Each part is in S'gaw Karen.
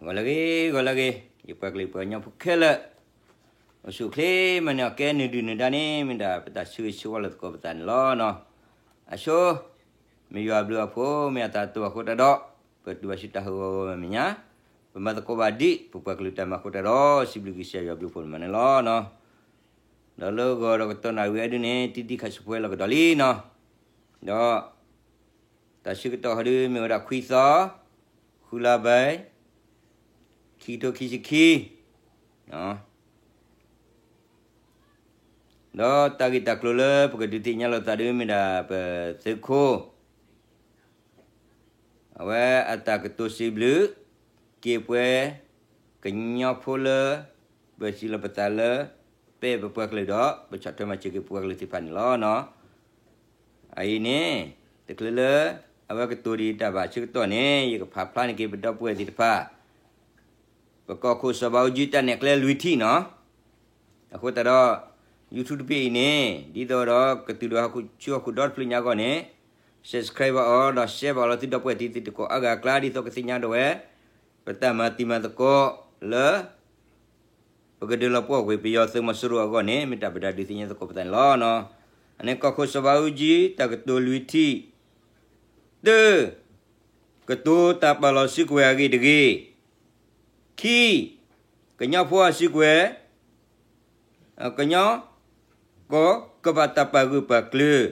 ဂီၤလၢအဂ့ၤ ဂီၤလၢအဂ့ၤ ယပှၤကလုာ်ပှၤကညီဖိခဲလၢာ်, အိၣ်ဆူၣ်အိၣ်ချ့မၤန့ၢ်အီၣ်ကဲ နုာ်ဒုၣ်နုာ်ဒါန့ၣ် မ့ၢ်ဒၣ်ပတၢ်ဆၢဂ့ၤဆၢဝါလီၤသကိးပသးန့ၣ်လီၤ. အဆိ မ့ၢ်ယွၤဘျုးအဖှိၣ် မ့ၢ်အတၢ်တိာ်အဃိတၢ်ဒီး ပတူၢ်ဘၣ်ဆူတၢ်ဟးဂီၤဂီၤမဲာ်ညါ, ပမၤသကိးဘၣ်ဒ်ပပှၤကလုာ်တၢ်မၤအဃိတၢ်ဒီး စံးဘျုးကစၢ်ယွၤဘျုးဖှိၣ်န့ၣ်မးန့ၣ်လီၤ. ဒီးလၢဂီၤဒီးကတီၢ်နၣ်ရံၣ်ဝဲဒုန့ၣ် တံတံခးဆူၣ်ပှဲၤလီၤကဒီးလံနီၤ, ဒီး တၢ်ဆၢကတီၢ်ဟီဒု မ့ၢ်ဝဲဒၣ်ခွံသီ, ဃုလါဘဲ, ခံကထိခံဆံခံ, ဒီးတၢ်ဂ့ၢ်တၢ်ကျိၤလၢပကဒုးသ့ၣ်ညါလိာ်သးဒု မ့ၢ်ဒၣ်ပသုးခိၣ် အဝဲအတၢ်ကတိၤစံးဘျုး က့ၤပှဲၤ ကညီဖိလၢ ပစံးလီၤပသးလၢ ပဲၢ်ပပှၤကလုာ်ဒီး ပဆီၣ်ထွဲမၤစၢၤက့ၤပပှၤကလုာ်သ့ၣ်တဖၣ်န့ၣ်လီၤ. အအံၤန့ၣ် တချုးလၢ အဝဲကတိၤဒံးတၢ်ဘၣ်ဆၢကတီၢ်န့ၣ် ယကဖးဖျါန့ၢ်က့ၤပဒီပုၢ်ဝဲၢ်သ့ၣ်တဖၣ် ပကီၢ်ခိၣ်စီၤဘးအူကၠံတၢ်နဲၣ်ကျဲလွံၢ်ထံၣ်နီၤ. အဃိသတးဒီး YouTube တဘ့ၣ်အံၤန့ၣ် ဒ်သိးဒီးကတုၤဒီးဟီၣ်ခိၣ်ဆူဟီၣ်ခိၣ်ဒီတဖျၢၣ်ညါအဂီၢ်န့ၣ် subscribe ဘၣ်အီၤ ဒီး share ဘၣ်အီၤလၢသုဒီပုၢ်ဝဲၢ်သ့ၣ်တဖၣ်ကိးဂၤအကျါ ဒ်သိးကသ့ၣ်ညါဒီးဝဲ ပတၢ်မၤတံၤမၤသကိးလၢ ပကဒုးလီၤပှီၢ်ကွံာ်ပယီၤသုးမီၤစိရိၤအဂီၢ်န့ၣ် မ့ၢ်တၢ်ပဒုးသ့ၣ်ညါသကိးပသးန့ၣ်လီၤ. အန့ၣ်ကီၢ်ခိၣ်စီၤဘးအူကၠံ တၢ်ကတိၤလွံၢ်ထံၣ်, တၢ, ကတိၤတၢ်ပာ်လီၤစုကဝဲၤအဂ့ၢ်တဂ့ၤ, ခံ, ကညီဖိအစုကဝဲၤ ကညီကီၢ်ကဘၣ်တၢ်ပာ်ဂၢၢ်ပာ်ကျၢၤ,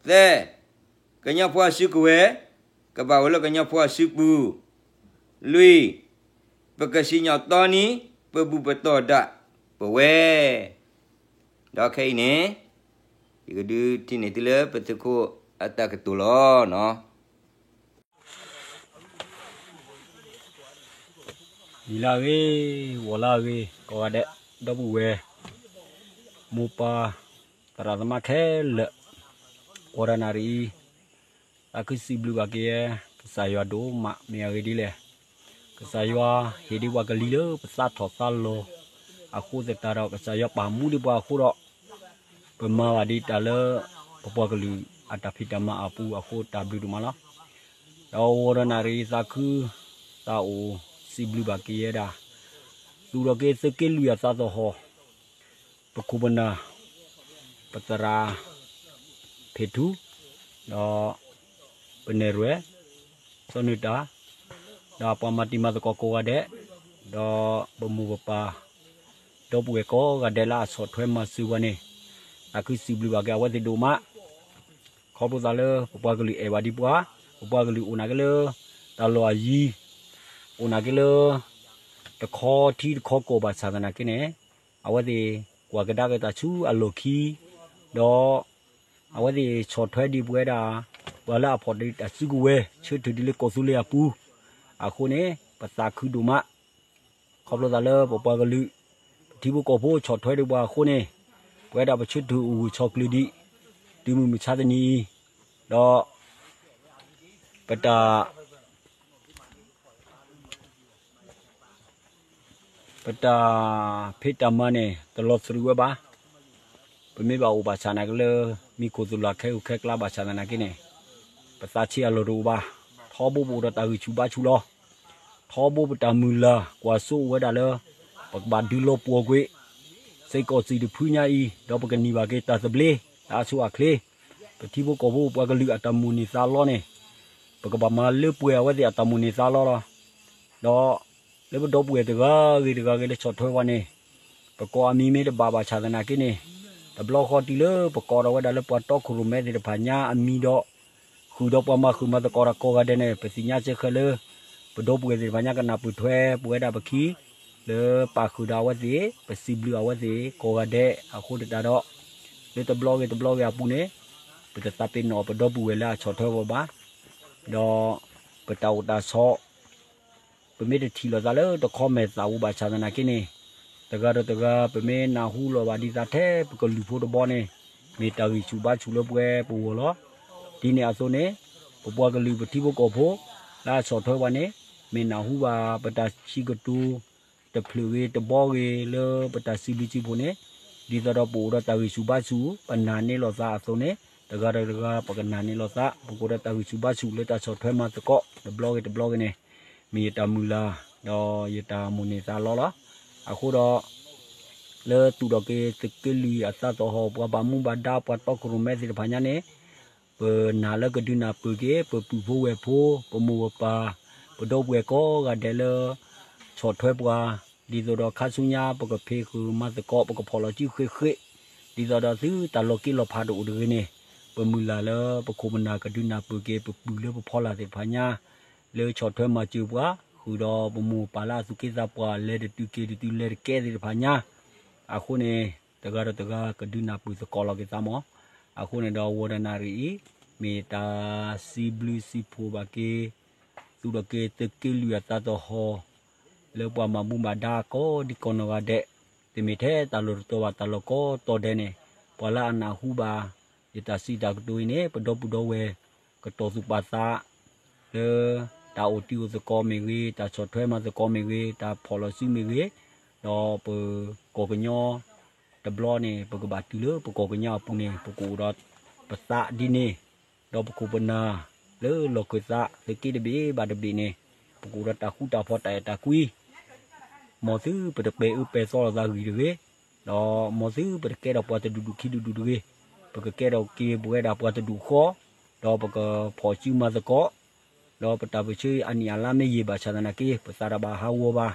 သၢ, ကညီဖိအစုကဝဲၤ ကဘၣ်အိၣ်လၢကညီဖိအစုပူၤ, လွံၢ်, ပကစံၣ်ညီၣ်တီနံၤ ပဘူၣ်ပတီၢ်ဒၣ်ပဝဲ ဒီးခဲအံၤန့ၣ် ယကဒုးထံၣ်န့ၢ်သုလၢပသုးခိၣ်အတၢ်ကတိၤလီၤနီၤ. နံၤလၢအဂ့ၤ, ဂီၤလၢအဂ့ၤ ကိးဂၤဒဲး ဒီပုၢ်ဝဲၢ် မိၢ်ပၢ် သရၣ်သမါခဲလၢာ်, အိၣ်ဒီးနၣ်ရံၣ်အံၤ သးခုစံးဘျုးဘၣ်က့ၤ ကစၢ်ယွၤဒိၣ်မး မ့ၢ်အဂ့ၢ်ဒ်လဲၣ်. ကစၢ်ယွၤဟ့ၣ်ဒံးပှၤကလံၤလၢပသးထီၣ်သးလီၤ အဃိသတးဒီး ကစၢ်ယွၤပာ်မူဒံးပှၤအဃိဒီး ပမၤဘၣ်ဒံးတၢ်လၢ ပပှၤကလုာ်အတၢ်ဖံးတၢ်မၤအပူၤအဃိ တၢ်ဘျုးဒိၣ်မးလီၤ. ဒီးအိၣ်ဒီးနၣ်ရံၣ်သးခု သးအိၣ်စံးဘျုးဘၣ်က့ၤယဲဒၣ် သူၣ်ထီၣ်က့ၤသုးက့လွံၢ်အသးသဟီၣ် ပခိၣ်ပနၢ် ပသရၣ် ဖ့ၣ်ထူ ဒီး ပနဲၣ်ရွဲၣ် စီၤနၢၤတၢ် ဒီးပှၤမၤတံၤမၤသကိးကိးဂၤဒဲး ဒီးပမိၢ်ပပၢ် ဒီပုၢ်ဝဲၢ်ကိးဂၤဒဲးလၢအဆီၣ်ထွဲမၤစၢၤပှၤန့ၣ် သးခုစံးဘျုးဘၣ်က့ၤအဝဲသ့ၣ်ဒိၣ်မး ခီဖျိသးလၢပပှၤကလုာ်အဲၣ်ဘၣ်ဒံးပှၤ, ပပှၤကလုာ်အိၣ်နာ်က့လၢ တၢ်လီၢ်အယံၤ, အိၣ်နာ်က့လၢ တခီထံတခီကီၢ်ဘၣ်ဆၣ်သနာ်က့န့ၣ် အဝဲသ့ၣ်ကွၢ်ကဒါက့ၤတၢ်ဆူအလီၢ်ခံ, ဒီး အဝဲသ့ၣ်ဆီၣ်ထွဲဒံးပဝဲဒၣ် ပှၤလၢအဖီၣ်ဒံးတၢ်စုကဝဲၤ ဆၢထၢၣ်ဒံးလၢကီၢ်သူလ့ၤအပူၤ, အဃိန့ၣ် ပသးခုဒိၣ်မး ခီဖျိသးလၢပပှၤကလုာ် ပထံဖိကီၢ်ဖိဆီၣ်ထွဲဒံးပှၤအဃိန့ၣ် ပဝဲဒၣ်ပဆၢထၢၣ်အိၣ်ဂၢၢ်ဆီၣ်ကျၢၤဒံး တုၤမုၢ်မဆါတနံၤအံၤ, ဒီး ပတၢ် ပတၢ်ဖံးတၢ်မၤန့ၣ် တလီၤသရံးဝဲဘၣ်. ပမ့ၢ်ဘၣ်အိၣ်ဘၣ်ဆၣ်သနာ်က့လၢ မံခိၣ်သလုးလၢ်ခဲအံၤခဲကျါဘၣ်ဆၣ်သနာ်က့န့ၣ် ပသးဆံးအလီၢ်တအိၣ်ဘၣ်. ထီဘိပအိၣ်ဒီးတၢ်ဂံၢ်ဆူၣ်ဘါဆူၣ်လီၤ. ထီဘိပတၢ်မုၢ်လၢ်ကွၢ်စိအိၣ်ဝဲဒၣ်လၢ ပကဘၣ်ဒုးလီၤပှီၢ်ကွံာ် စ့ၢ်ကီးစံၣ်တဖုညါအံၤ ဒီးပကန့ၢ်ဘၣ်က့ၤတၢ်သဘျ့ တၢ်အဆိအချ့, ပထံဖိကီၢ်ဖိပှၤကလုာ်အတၢ်မိၣ်န့ၢ်သးလီန့ၣ် ပကဘၣ်မၤလၢပှဲၤအဝဲသ့ၣ်အတၢ်မိၣ်န့ၢ်သးလီလီၤ. ဒီးလၢပဒီပုၢ်ဝဲၢ်တဂၤဂ့ၤတဂၤဂ့ၤလၢဆီၣ်ထွဲပှၤန့ၣ် ပကိးအမံၤမ့ၢ်တဘၣ်ဘၣ်ဆၣ်သနာ်က့န့ၣ် တဘျီဃီတုၤလၢပကိးဒီးဝဲဒၣ်လၢပှၤတီခိၣ်ရိၣ်မဲသ့ၣ်တဖၣ်ညါအမံၤဒီး ဃုာ်ဒီးပှၤမၤဃုာ်မၤသကိးတၢ်ကိးဂၤဒဲးန့ၣ် ပသ့ၣ်ညါစ့ၢ်ကီးလၢ ပဒီပုၢ်ဝဲၢ်သ့ၣ်တဖၣ်ညါကနၢ်ပၢၢ်ထွဲပဝဲဒၣ်ပခံ လၢပာ်ဃုာ်ဒီးအဝဲသ့ၣ် ပစံးဘျုးအဝဲသ့ၣ်ကိးဂၤဒဲးအဃိသတးဒီး လၢတဘျီဂ့ၤတဘျီဂ့ၤအပူၤန့ၣ် ပတသးပ့ၤနီၣ်ပဒီပုၢ်ဝဲၢ်လၢအဆီၣ်ထွဲပှၤဘၣ်. ဒီးပတၢ်အိၣ်တၢ်ဆိး ပမ့ၢ်တထံၣ်လိာ်သးလၢတခီမဲာ်သးအူဘၣ်ဆၣ်သနာ်က့န့ၣ် တဂၤဒီးတဂၤ ပမ့ၢ်နၢ်ဟူလိာ်ဘၣ်ဒ်သိးထဲပကလုၢ်ဖိတဘီန့ၣ် မ့ၢ်တၢ်ဂံၢ်ဆူၣ်ဘါဆူၣ်လၢပဝဲပဂီၢ်လီၤ. ဒ်န့ၣ်အသိးန့ၣ် ပပှၤကလုာ်ပထံဖိကီၢ်ဖိ လၢအဆီၣ်ထွဲပှၤန့ၣ် မ့ၢ်နၢ်ဟူဘၣ်ပတၢ်စံးကတိၤ တဖျၢၣ်ဂ့ၤတဘီဂ့ၤလၢပတၢ်စံးဘျုးစံးဖှိၣ်န့ၣ် ဒ်သိးဒီးပအိၣ်ဒီးတၢ်ဂံၢ်ဆူၣ်ဘါဆူၣ် ပနာ်န့ၢ်လိာ်သးအသိးန့ၣ် တဂၤဒီးတဂၤ ပကနာ်န့ၢ်လိာ်သး ပကအိၣ်ဒီးတၢ်ဂံၢ်ဆူၣ်ဘါဆူၣ်လၢတၢ်ဆီၣ်ထွဲမၤသကိးတဘျီဂ့ၤတဘျီဂ့ၤန့ၣ် မ့ၢ်ယတၢ်မုၢ်လၢ် ဒီးယတၢ်မိၣ်န့ၢ်သးလီလီၤ. အဃိဒီး လၢသူၣ်ထီၣ်က့ၤသုးက့လွံၢ်အသးသဟီၣ် ပှၤဘၣ်မူဘၣ်ဒါ ပှၤတီခိၣ်ရိၣ်မဲသ့ၣ်တဖၣ်ညါန့ၣ် ပနာ်လၢကဒုးနၢ်ပၢၢ်က့ၤ ပပုၢ်ဖိဝဲၢ်ဖိ ပမိၢ်ပပၢ် ပဒီပုၢ်ဝဲၢ်ကိးဂၤဒဲးလၢ ဆီၣ်ထွဲပှၤ, ဒ်သိးဒီးခါဆူညါ ပကဖံးဃုာ်မၤသကိး ပကဖီၣ်လီၤစုဃ့ၣ်ဃ့ၣ်, ဒ်သိးဒီးသုတၢ်လီၤက့ၤလီၤဖးတအိၣ်တဂ့ၤန့ၣ်, ပမုၢ်လၢ်လၢပခိၣ်ပနၢ်ကဒုးနၢ်ပၢၢ်က့ၤ ပပုၢ်လၢပဖီလာ်သ့ၣ်တဖၣ်ညါ လၢဆီၣ်ထွဲမၤစၢၤပှၤ, ဃုာ်ဒီးပမိၢ်ပပၢ်လၢအသူၣ်က့သးပှၢ် လဲၤတတုၤက့ၤတတုၤ လဲၤတကဲသ့ၣ်တဖၣ်ညါ, အဃိန့ၣ် တဂၤဒီးတဂၤကဒုးနၢ်ပၢၢ်သကိးလီၤက့ၤသးမး. အဃိန့ၣ်ဒီး ဝီဒနၣ်ရံၣ်အံၤ မ့ၢ်တၢ်စံးဘျုးစံးဖှိၣ်ဘၣ်က့ၤ သူၣ်ထီၣ်က့ၤသုးက့လွံၢ်အသးသဟီၣ် လၢပှၤဘၣ်မူဘၣ်ဒါကိးဒံကိးနီၢ်ဂၤဒဲး, တမ့ၢ်ထဲတၢ်လီၢ်တတီၤဘၣ် တၢ်လီၢ်ကိးတီၤဒဲးန့ၣ်, ပှၤလၢအနၢ်ဟူဘၣ် ယတၢ်စံးတၢ်ကတိၤအံၤန့ၣ် ပဒီပုၢ်ဒီဝဲၢ် ကတီၢ်သူၣ်ပာ်သး လၢတၢ်အိၣ်တံၢ်အိၣ်သကိးမ့ၢ်ဂ့ၤ, တၢ်ဆီၣ်ထွဲမၤသကိးမ့ၢ်ဂ့ၤ, တၢ်ဖီၣ်လီၤစုမ့ၢ်ဂ့ၤ, ဒီးပကီၢ်ကညီတဘျီန့ၣ် ပကဘၣ်တုၤလၢပကီၢ်ကညီအပူၤန့ၣ် ပကအိၣ်ဒီးပသးဒ်န့ၣ်, ဒီးပခိၣ်ပနၢ်လၢလီၢ်ခၢၣ်သး သုးက့တဘ့ၣ်ဘၣ်တဘ့ၣ်န့ၣ် ပကအိၣ်ဒီးတၢ်ဃူတၢ်ဖိး တၢ်အဲၣ်တၢ်ကွံ, မ်သုပတပဲာ်အၢပဲာ်သီလိာ်သးဂံၢ်တဂ့ၤ, ဒီးမ်သုပတကဲထီၣ်ပှၤတဒူၣ်ဒူၣ်ခံဒူၣ်ဒူၣ်တဂ့ၤ, ပကကဲထီၣ်က့ၤပဝဲဒၣ်ပှၤတဒူၣ်ဃီ, ဒီးပကဖီၣ်စုမၤသကိး, ဒီးပတၢ်ပၢၢ်ဆၢအနံၣ်အလါမ့ၢ်ယံာ်ဘၣ်ဆၣ်သနာ်က့ ပသးတဘၣ်ဟးဂီၤဘၣ်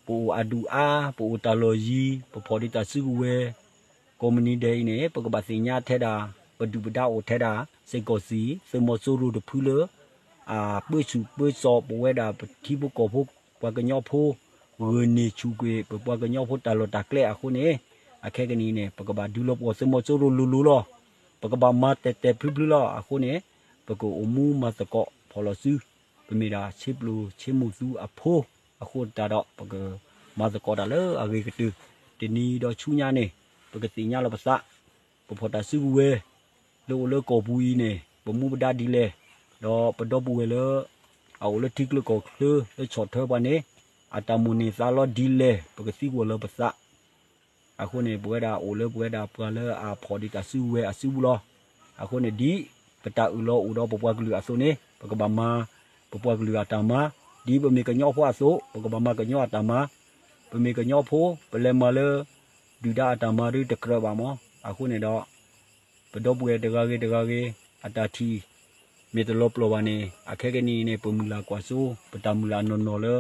ပအိၣ်အဒူၣ်အါ, ပအိၣ်တၢ်လီၢ်ယံၤ, ပဖီၣ်ဒံးတၢ်စုကဝဲၤ, ကိးမုၢ်နံၤဒဲးအံၤန့ၣ် ပကဘၣ်သ့ၣ်ညါထဲဒၣ် ပဒုၣ်ပဒါအိၣ်ထဲဒၣ် စ့ၢ်ကီးစံး သုးမီၤစိရိၤတဖုလၢ အပၢဆူၣ်ပၢစိးပဝဲဒၣ်ပထံဖိကီၢ်ဖိ ပှၤကညီဖိ ဂုာ်န့ၢ်ဆူၣ်ကွံာ် ပပှၤကညီဖိတၢ်လီၢ်တၢ်ကျဲအဃိန့ၣ်, အခဲကနံၣ်အံၤန့ၣ် ပကဘၣ်ဒုးလီၤပှီၢ်သုးမီၤစိရိၤလိၤလိၤလီၤ. ပကဘၣ်မၤတဲာ်တဲာ်ဖျုဖျုလီၤ. အဃိန့ၣ် ပကအိၣ်မူမၤသကိးဖီၣ်လီၤစု, ပမ့ၢ်ဒၣ်ဆ့ပျိၢ်ဆ့မိၢ်သူအဖိ, အဃိသတးဒီး ပကမၤသကိးတၢ်လၢအဂ့ၤကတၢၢ်, တနံၤဒီးဆူညါန့ၣ် ပကသ့ၣ်ညါလီၤပသး, ပဖီၣ်တၢ်စုကဝဲၤ လၢအိၣ်လၢကီၢ်ပူၤအံၤန့ၣ် ပမူပဒါဒ်လဲၣ်, ဒီးပဒီပုၢ်ဝဲၢ်လၢ အအိၣ်လၢထံချၢကီၢ်ချၢလၢဆီၣ်ထွဲပှၤန့ၣ် အတၢ်မိၣ်န့ၢ်သးလီဒ်လဲၣ် ပကသံကွၢ်လီၤပသး အဃိန့ၣ် ပဝဲဒၣ်အိၣ်လၢပဝဲဒၣ်ပှၤလၢအဖီၣ်ဒံးတၢ်စုကဝဲၤအစုပူၤလီၤ. အဃိန့ၣ် ဒ်ပတၢ်အၢၣ်လီၤအိၣ်ဒီးပပှၤကလုာ်အသိးန့ၣ် ပကဘၣ်မၤ ပပှၤကလုာ်အတၢ်မၤ, ဒ်ပမ့ၢ်ကညီဖိအသိး ပကဘၣ်မၤကညီအတၢ်မၤ, ပမ့ၢ်ကညီဖိ ပလဲၤမၤလၢ ဒုၣ်ဒါအတၢ်မၤဒုးတကြၢးဘၣ်မး, အဃိန့ၣ်ဒီး ပဒီပုၢ်ဝဲၢ်တဂၤဂ့ၤတဂၤဂ့ၤ အတၢ်ထံၣ် မ့ၢ်တလီၤပျီၢ်ဘၣ်န့ၣ် အခဲကနံၣ်အံၤန့ၣ် ပမုၢ်လၢ်ကွၢ်စိ ပတၢ်မုၢ်လၢ်နီၢ်နီၢ်လၢ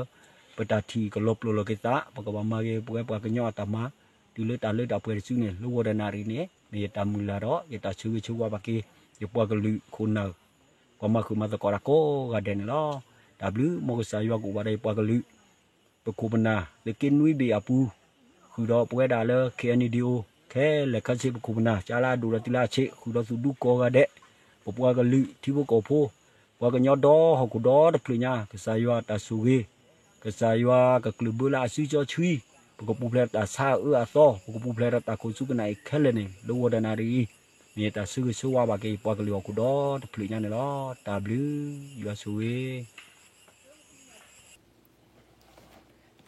ပတၢ်ထံၣ်ကလီၤပျီၢ်လီၤက့ၤသး ပကဘၣ်မၤဂ့ၤ ပဝဲပှၤကညီအတၢ်မၤ တုၤလၢတၢ်လၢတၢ်ပှဲၤတစုန့ၣ် လၢဝီတနၣ်ရံၣ်န့ၣ် မ့ၢ်ယတၢ်မုၢ်လၢ်ဒီး ယတၢ်ဆၢဂ့ၤဆၢဝါဘၣ်က့ၤ ယပှၤကလုာ်ခိၣ်နၢ် ပှၤမၤဃုာ်မၤသကိးတၢ်ကိးဂၤဒဲးန့ၣ်လီၤ. တၢ်ဘျုး မ်ကစၢ်ယွၤကအိၣ်ဘၣ်ဒီးယပှၤကလုာ် ပခိၣ်ပနၢ် သုးက့နွံဘ့ၣ်အပူၤ ဃုာ်ဒီးပဝဲဒၣ်လၢ ခဲအံၤန့ၣ်ဒံးအိၣ် ခဲလၢာ်ခဲဆ့ ပခိၣ်ပနၢ် ကၢလၢအဒိၣ်ဒီးတုၤလၢအဆံး ဃုာ်ဒီးသူၣ်ဒူကိးဂၤဒဲး ပပှၤကလုာ် ထံဖိကီၢ်ဖိ ပှၤကညီဒီဟီၣ်ခိၣ်ဒီတဖျၢၣ်ညါ ကစၢ်ယွၤတၢ်ဆိၣ်ဂ့ၤ ကစၢ်ယွၤကကျၢၢ်ဘၢလၢအစုစီဆှံ ပကပူၤဖျဲးတၢ်ဆါအၢအသီ ပကပူၤဖျဲးဒီးတၢ်ခိၣ်ဆူကနၣ်အံၤခဲလၢာ်န့ၣ် လၢဝီတနၣ်ရံၣ်အံၤ မ့ၢ်ယတၢ်ဆၢဂ့ၤဆၢဝါဘၣ်က့ၤ ပှၤကလုာ်ဟီၣ်ခိၣ်ဒီတဖျၢၣ်ညါန့ၣ်လီၤ. တၢ်ဘျုး ယွၤဆိၣ်ဂ့ၤ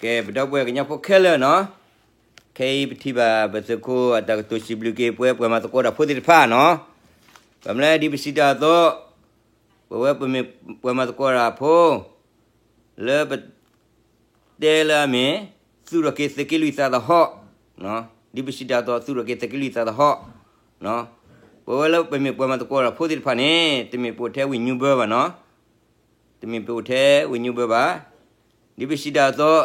ကဲ ပဒီပုၢ်ဝဲၢ်ကညီဖိခဲလၢာ်နီၤ, ခဲအံၤပထံၣ်ဘၣ်ပသုးခိၣ်အတၢ်ကတိၤစံးဘျုးက့ၤ ပဝဲပှၤမၤသကိးတၢ်ဖိသ့ၣ်တဖၣ်နီၤ, ဘၣ်မနုၤဒ်ပစံးတၢ်အသိး, ပဝဲပမ့ၢ်ပှၤမၤသကိးတၢ်ဖိ လၢပ တဲလၢအမ့ၢ် သူၣ်ထီၣ်က့ၤသုးက့လွံၢ်သးသဟီၣ်, ဒ်ပစံးတၢ်အသိး သူၣ်ထီၣ်က့ၤသုးက့လွံၢ်သးသဟီၣ်, ပဝဲလၢပမ့ၢ်ပှၤမၤသကိးတၢ်ဖိသ့ၣ်တဖၣ်န့ၣ် တမ့ၢ်ပအိၣ်ထဲဝ့ၢ်ညူဘၢဘၣ်နီၤ, တမ့ၢ်ပအိၣ်ထဲဝ့ၢ်ညူဘၢဘၣ်, ဒ်ပစံးတၢ်အသိး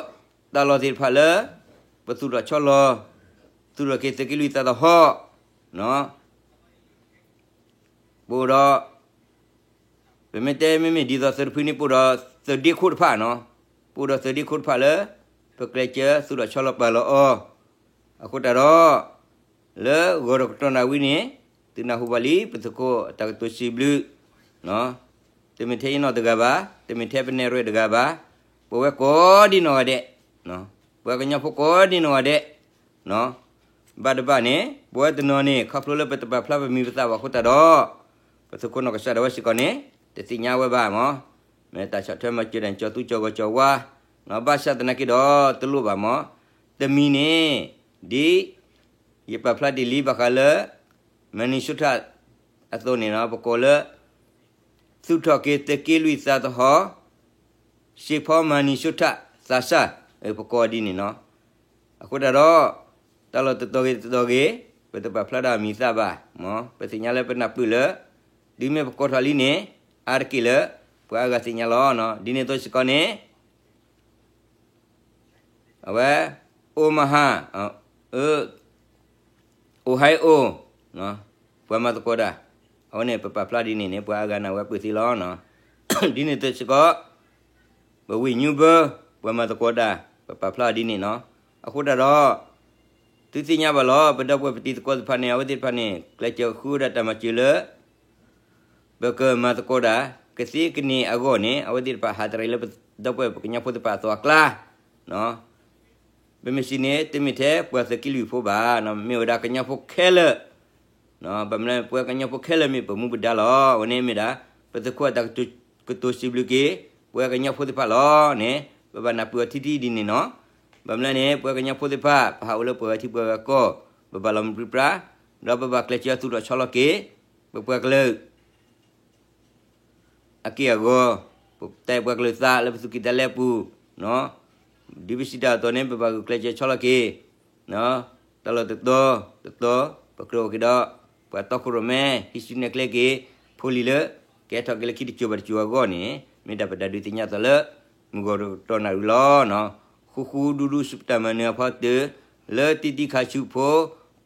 တၢ်လီၢ်သ့ၣ်တဖၣ်လၢ ပသူၣ်ထီၣ်ဆီလီၤ သူၣ်ထီၣ်က့ၤသုးက့လွံၢ်သးသဟီၣ် ပအိၣ်ဒီး ပမ့ၢ်တဲမ့မ့ၢ်ဒ်သိးသုးတဖုန့ၣ် ပအိၣ်ဒီးသုးဒ့ခိၣ်တဖၣ်နီၤ, ပအိၣ်ဒီးသုးဒ့ခိၣ်တဖၣ်လၢ ပကျဲးစၢးသူၣ်ထီၣ်ဆီလီၤပာ်လီၤအီၤ, အဃိသတးဒီး လၢဂီၤဒီးကတီၢ်နၣ်ဝံၤန့ၣ် သုနၢ်ဟူဘၣ်လံ ပသုးခိၣ်အတၢ်ကတိၤစံးဘျုး တမ့ၢ်ထဲယနီၢ်တဂၤဘၣ်, တမ့ၢ်ထဲပနဲၣ်ရွဲၣ်တဂၤဘၣ်, ပဝဲကိးဒံနီၢ်ဂၤဒဲး, ပှၤကညီဖိကိးဒံနီၢ်ဂၤဒဲး ဘၣ်တဘၣ်န့ၣ် ပဝဲတနီၤန့ၣ် ခီဖျိလၢပတပာ်ဖျါပမံၤပသၣ်ဘၣ်အဃိသတးဒီး ပသုးခိၣ်နီၢ်ကစၢ်ဒၣ်ဝဲစ့ၢ်ကီးန့ၣ် တသ့ၣ်ညါဝဲဘၣ်မး, မ့ၢ်တၢ်ဆီၣ်ထွဲမၤစၢၤတၢ် ကၠီၤသူကၠီၤဂီၤကၠီၤဝါ, ဘၣ်ဆၣ်သနာ်က့ဒီး တလိၣ်ဘၣ်မး, တမံၤန့ၣ် ဒ် ယပာ်ဖျါတ့ၢ်လံဘၣ်ဃးလၢ Minnesota အသိးန့ၣ် ပကိးလၢ သူၣ်ထီၣ်က့ၤသုးက့လွံၢ်သးသဟီၣ် စ့ဖီမၤနံၣ်စိထး သးစၢ် ပကိးဒ်န့ၣ်နီၤ. အဃိတၢ်ဒီး တၢ်လီၢ်တတီၤဂ့ၤတတီၤဂ့ၤ ပတပာ်ဖျါဒၣ်မံၤသၣ်ဘၣ်, ပသ့ၣ်ညါလၢပနၢ်ပၢၢ်လၢ တုၤမ့ၢ်ပကိးထီၣ်လံန့ၣ် အါတက့ၢ်လၢ ပှၤအါဂၤသ့ၣ်ညါလီၤ. ဒ်န့ၣ်အသိးစ့ၢ်ကီးန့ၣ် အဝဲ Omaha, အ Ohio, ပှၤမၤသကိးတၢ်, အဝဲန့ၣ်ပပာ်ဖျါဒ်န့ၣ်န့ၣ် ပှၤအါဂၤနာ်ဝဲပၢၢ်သ့လီၤ. ဒ်န့ၣ်အသိးစ့ၢ်ကီး ပဝ့ၢ်ညူဘၢ ပှၤမၤသကိးတၢ် ပပာ်ဖျါဒ်န့ၣ်နီၤ. အဃိတၢ်ဒီး သုသ့ၣ်ညါဘၣ်လီၤ ပဒီပုၢ်ဝဲၢ်ပတံၤသကိးသ့ၣ်တဖၣ်န့ၣ် အဝဲသ့ၣ်တဖၣ်န့ၣ် ကျဲးစၢးဃုဝဲဒၣ်တၢ်မၤစၢၤလၢ ပကမၤသကိးတၢ် ကသ့ကန့ၢ်အဂီၢ်န့ၣ် အဝဲသ့ၣ်တဖၣ်ဟးတရံးလၢပဒီပုၢ်ဝဲၢ်ပကညီဖိသ့ၣ်တဖၣ်အသိးအကျါ ပမ့ၢ်စံးန့ၣ် တမ့ၢ်ထဲပှၤသုးက့လွံၢ်ဖိဘၣ်, မ့ၢ်ဝဲဒၣ်ကညီဖိခဲလၢာ်, ဘၣ်မနုၤလဲၣ် ပှၤကညီဖိခဲလၢာ်မ့ၢ်ပမူပဒါလီၤ. အဝဲန့ၣ်မ့ၢ်ဒၣ် ပသုးခိၣ်အတၢ်ကတိၤစံးဘျုးက့ၤ ပှၤကညီဖိသ့ၣ်တဖၣ်လီၤန့ၣ် ပဘၣ်နၢ်ပၢၢ်အီၤထံထံဒ်န့ၣ်နီၤ. ဘၣ်မနုၤလဲၣ်န့ၣ် ပှၤကညီဖိသ့ၣ်တဖၣ် ပဟးအိၣ်လၢပှၤဂၤထံပှၤဂၤကီၢ် ပဘၣ်လီၤမုၢ်ပြံပြါ, ဒီးပဘၣ်ကျဲးစၢးသူၣ်ထီၣ်ဆီလီၤက့ၤ ပပှၤကလုာ် အက့ၢ်အဂီၤ, ပတၢ်အဲၣ်ပှၤကလုာ်သးလၢပသူၣ်ကံၢ်သးလဲအပူၤ, ဒ်ပစံးတၢ်အသိးန့ၣ် ပဘၣ်ဂုာ်ကျဲးစၢးဆီလီၤက့ၤ, တၢ်လီၢ်တတီၤတတီၤ ပကြၢးအိၣ်က့ၤဒီး ပှၤတီခိၣ်ရိၣ်မဲ ဟံးစုနဲၣ်ကျဲက့ၤ ဖိလံၤလၢ ကဟဲထီၣ်က့ၤလၢခံတစိၤဘၣ်တစိၤအဂီၢ်န့ၣ် မ့ၢ်ဒၣ်ပတၢ်ဒုးသ့ၣ်ညါအသးလၢ မုၢ်ဂီၤတကတီၢ်နၣ်ရံၣ်လီၤ. ဃူဃူဒူဒူဆူပတၢ်မၤနၢၤအဖီတၢၢ် လၢတံၤတံၤခါဆူဖိ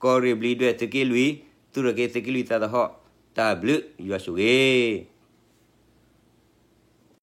ကီၢ်ရ့ၣ်ဘျံးဒွဲၣ်သုးက့လွံၢ် သူၣ်ထီၣ်က့ၤသုးက့လွံၢ်သးသဟီၣ် တၢ်ဘျုးယွၤဆိၣ်ဂ့ၤ